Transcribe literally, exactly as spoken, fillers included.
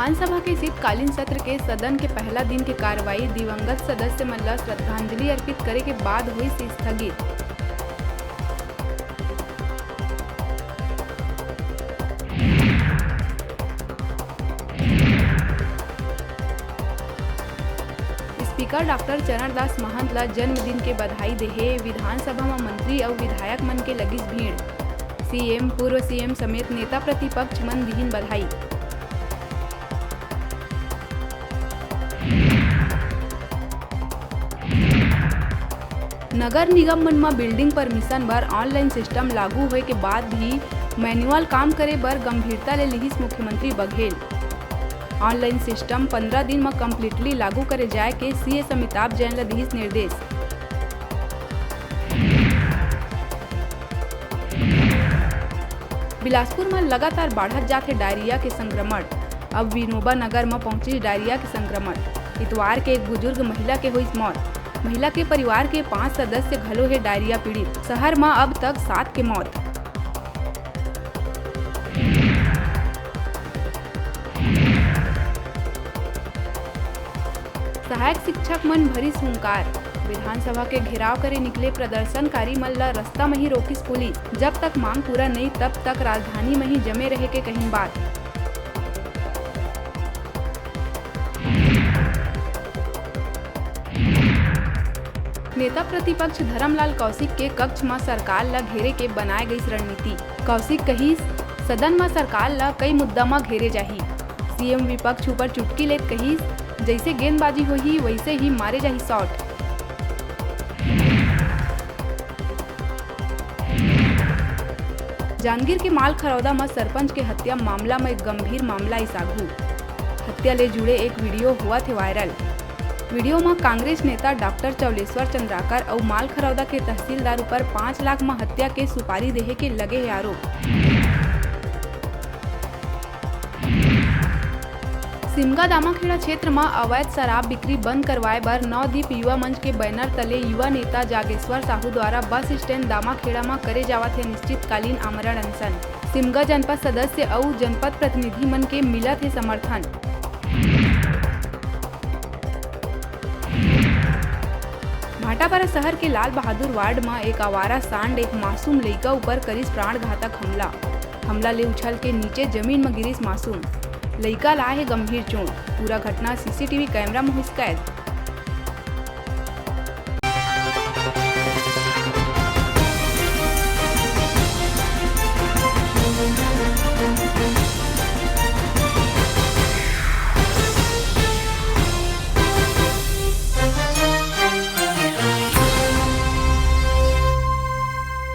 विधानसभा के शीतकालीन सत्र के सदन के पहला दिन के कार्रवाई दिवंगत सदस्य मन ल श्रद्धांजलि अर्पित करे के बाद होइस स्थगित। स्पीकर डॉक्टर चरणदास महंत ल जन्मदिन के बधाई देहे, विधानसभा म मंत्री अउ विधायक मन के लगिस भीड़। सीएम, पूर्व सीएम समेत नेता प्रतिपक्ष मन दिहिन बधाई। नगर निगम मन म building permission बर online system लागू होए के बाद भी manual काम करे बर गंभीरता ले लिहिस मुख्यमंत्री बघेल। Online system पंद्रह दिन म completely लागू करे जाए के सीएस अमिताभ जैन ल दिहिस निर्देश। बिलासपुर म लगातार बाढ़त जात हे डायरिया के संक्रमण। अब विनोबा नगर म पहुंचिस डायरिया के संक्रमण। इतवार के एक बुजुर्ग महिला के होइस मौत। महिला के परिवार के पांच सदस्य घलो हे डायरिया पीड़ित। शहर म अब तक सात के मौत। सहायक शिक्षक मन भरिस हुंकार। विधानसभा के घेराव करे निकले प्रदर्शनकारी मन ल रस्ता म ही रोकिस पुलिस। जब तक मांग पूरा नइ, तब तक राजधानी म ही जमे रहे के कहिन बात। नेता प्रतिपक्ष धरमलाल कौशिक के कक्ष म सरकार ल घेरे के बनाए गइस रणनीति। कौशिक कहिस, सदन म सरकार ल कई मुद्दा म घेरे जाही। सीएम विपक्ष ऊपर चुटकी लेत कहिस, जइसे गेंदबाजी होही, वइसे ही मारे जाही शॉट। जांजगीर के मालखरौदा म सरपंच के हत्या मामला म एक गंभीर मामला आइस आघू। हत्या ले जुड़े एक वीडियो होवत हे वायरल। वीडियो म कांग्रेस नेता डॉक्टर चौलेश्वर चंद्राकर अउ मालखरौदा के तहसीलदार ऊपर पाँच लाख म हत्या के सुपारी देहे के लगे हे आरोप। सिमगा दामाखेड़ा क्षेत्र म अवैध शराब बिक्री बंद करवाए बर नवदीप युवा मंच के बैनर तले युवा नेता जागेश्वर साहू द्वारा बस स्टैंड दामाखेड़ा म करे जावत हे अनिश्चितकालीन आमरण अनशन। सिमगा जनपद सदस्य अउ जनपद प्रतिनिधि मन के मिलत हे समर्थन। भाटापारा शहर के लाल बहादुर वार्ड म एक आवारा सांड एक मासूम लइका ऊपर करिस प्राणघातक हमला। हमला ले उछल के नीचे जमीन म गिरिस मासूम। लइका ला हे गंभीर चोट। पूरा घटना सीसीटीवी कैमरा म होइस कैद।